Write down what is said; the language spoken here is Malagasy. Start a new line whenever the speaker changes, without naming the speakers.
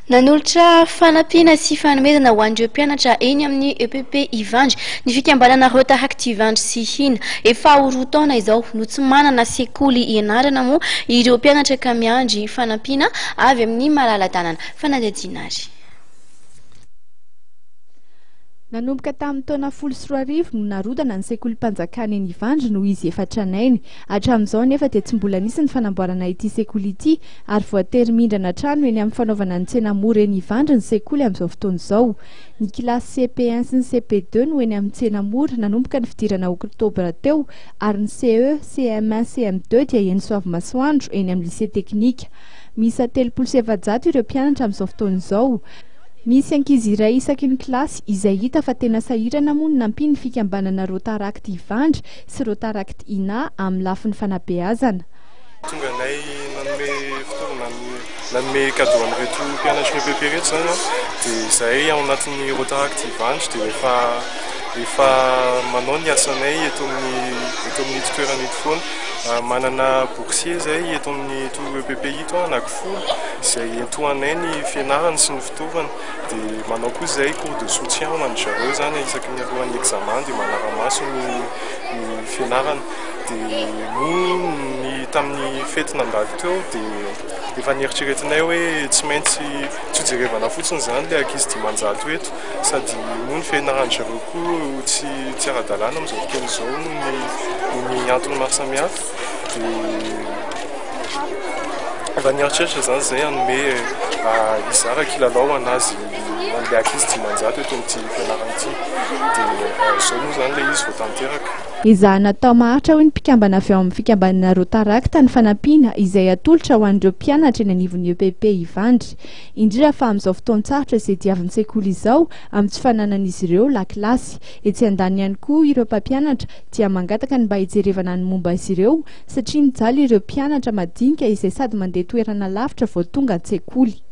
Nanolotra fanampiana sy fanomezana ho an'ireo mpianatra eny amin'ny EPP Ivandry ny fikambanana Rotaract Ivandry sy Hina. Efa ho 2 taona izao no tsy manana sekoly ianarana moa ireo mpianatra ka miandry fanampiana avy amin'ny malala-tanana. Fanadihadiana ary.
Nanomboka tamin'ny taona 2010 no narodana ny sekolim-panjakana eny Ivandry noho izy efa tranainy. Hatramin'izao anefa dia tsy mbola nisy ny fanamboarana ity sekoly ity ary voatery mindrana trano eny amin'ny fanaovana ny tsena mora eny Ivandry ny sekoly amin'izao fotoana izao. Ny kilasy CP1 sy ny CP2 no eny amin'ny tsena mora nanomboka ny fidirana oktobra teo ary ny CE, CM1, CM2 dia eny Soavimasoandro eny amin'ny lycée teknika. Miisa 430 ireo mpianatra amin'izao fotoana izao. Misy ankizy iray isaky ny kilasy izay hita fa tena sahirana moa no nampian'ny fikambanana Rotaract Ivandry sy Rotaract Ina amin'ny lafiny fanabeazana.
Tonga anay nanome fitaovana nanome cadeau an'ireto mpianatry ny EPP ireto izany an, dia izahay ao anatin'ny Rotaract Ivandry dia efa efa manao ny asanay eto amin'ny eto amin'ito toerana ito foana. Manana boursier izay eto amin'ito EPP ito anaky folo izay entohanay ny fianarany sy ny fitaovana dia manao koa izay cours de soutien ho an-dry zareo izany isaky ny alohan'ny examen dia manara-maso ny ny fianarana dia moa ny tamin'ny fety nandalo teo dia efa nieritreretinay hoe tsy maintsy tsy hojerevana fotsiny izany ilay ankizy 500 eto sady moa ny fianaran-dry zareo koa tsy tsy ara-dalàna amin'izao fotoana izao noho ny noho ny antony maro samihafa dia Efa nieritreritra izany izay hanome hizara kilalao ho an'azy ho an'ilay ankizy 500 eto amin'ity fianarana ity. Dia izao moa izany ilay izy vao tanteraka.
Ezahana atao maharitra hoy ny mpikambana avy ao amin'ny fikambanana Rotaract ny fanampiana izay atolotra ho an'ireo mpianatra eny anivon'ny EPP Ivandry. Indrindra fa amin'izao fotoan-tsarotra izay diavin'ny sekoly izao amin'ny tsy fananan'izy ireo lakilasy. Etsy andaniny ihany koa ireo mpampianatra dia mangataka ny mba hijerevana ny momba azy ireo satria mijaly ireo mpianatra madinika izay sady mandeha toerana lavitra vao tonga an-tsekoly.